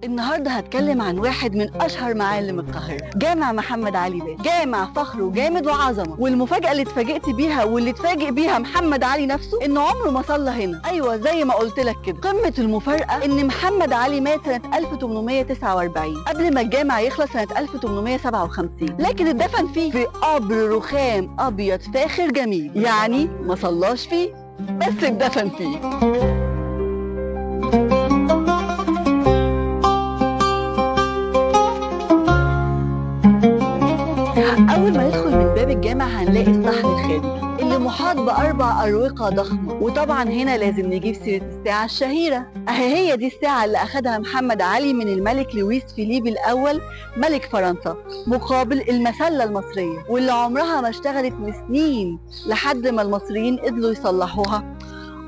النهارده هتكلم عن واحد من اشهر معالم القاهرة، جامع محمد علي باشا. جامع فخر وجامد وعظمه، والمفاجاه اللي اتفاجئت بيها واللي اتفاجئ بيها محمد علي نفسه انه عمره ما صلى هنا. ايوه زي ما قلت لك كده، قمة المفارقة ان محمد علي مات سنة 1849 قبل ما الجامع يخلص سنة 1857، لكن اتدفن فيه في قبر رخام ابيض فاخر جميل. يعني ما صلاش فيه بس اتدفن فيه. أول ما ندخل من باب الجامع هنلاقي الصحن الخارجي اللي محاط بأربع أروقة ضخمة، وطبعا هنا لازم نجيب سيرة الساعة الشهيرة. أهي هي دي الساعة اللي أخدها محمد علي من الملك لويس فيليب الأول ملك فرنسا مقابل المسلة المصرية، واللي عمرها ما اشتغلت من سنين لحد ما المصريين قدروا يصلحوها،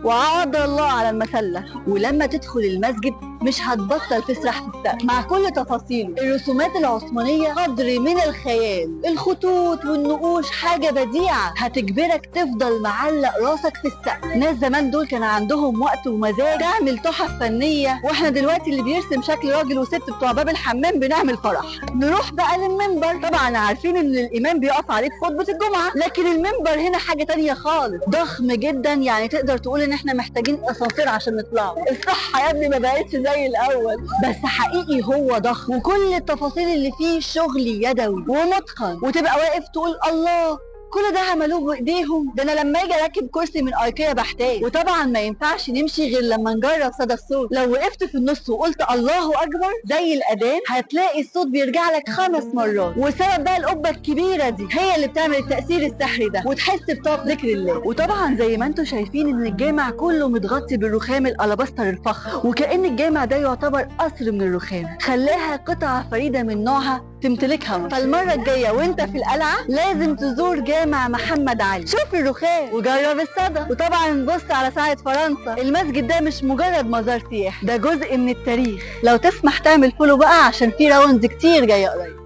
وعوض الله على المسلة. ولما تدخل المسجد مش هتبطل تسرح في السقف مع كل تفاصيله. الرسومات العثمانية قدر من الخيال، الخطوط والنقوش حاجة بديعة هتجبرك تفضل معلق راسك في السقف. ناس زمان دول كان عندهم وقت ومزاج تعمل تحف فنية، واحنا دلوقتي اللي بيرسم شكل راجل وست بتوع باب الحمام بنعمل فرح. نروح بقى للمنبر. طبعا عارفين ان الامام بيقف عليه في خطبة الجمعة، لكن المنبر هنا حاجة تانية خالص، ضخم جدا، يعني تقدر تقول ان احنا محتاجين اسانسير عشان نطلعه. الصحة يا ابني ما بقتش زي الاول، بس حقيقي هو ضخم وكل التفاصيل اللي فيه شغل يدوي ومتقن، وتبقى واقف تقول الله كل ده عملوه بايديهم، ده انا لما اجي اركب كرسي من ايكيا بحتاج. وطبعا ما ينفعش نمشي غير لما نجرب صدى الصوت. لو وقفت في النص وقلت الله اكبر زي الاذان هتلاقي الصوت بيرجع لك 5 مرات، وسبب بقى القبة الكبيرة دي هي اللي بتعمل التاثير السحري ده وتحس بطاقة ذكر الله. وطبعا زي ما انتم شايفين ان الجامع كله متغطي بالرخام الالباستر الفخم، وكأن الجامع ده يعتبر قصر من الرخام، خلاها قطعه فريدة من نوعها تمتلكها مصر. فالمره الجاية وانت في القلعة لازم تزور جامع محمد علي، شوف الرخام وجرب الصدى، وطبعا بص على ساعة فرنسا. المسجد ده مش مجرد مزار سياحي، ده جزء من التاريخ. لو تسمح تعمل follow بقى عشان في rounds كتير جاية قريب.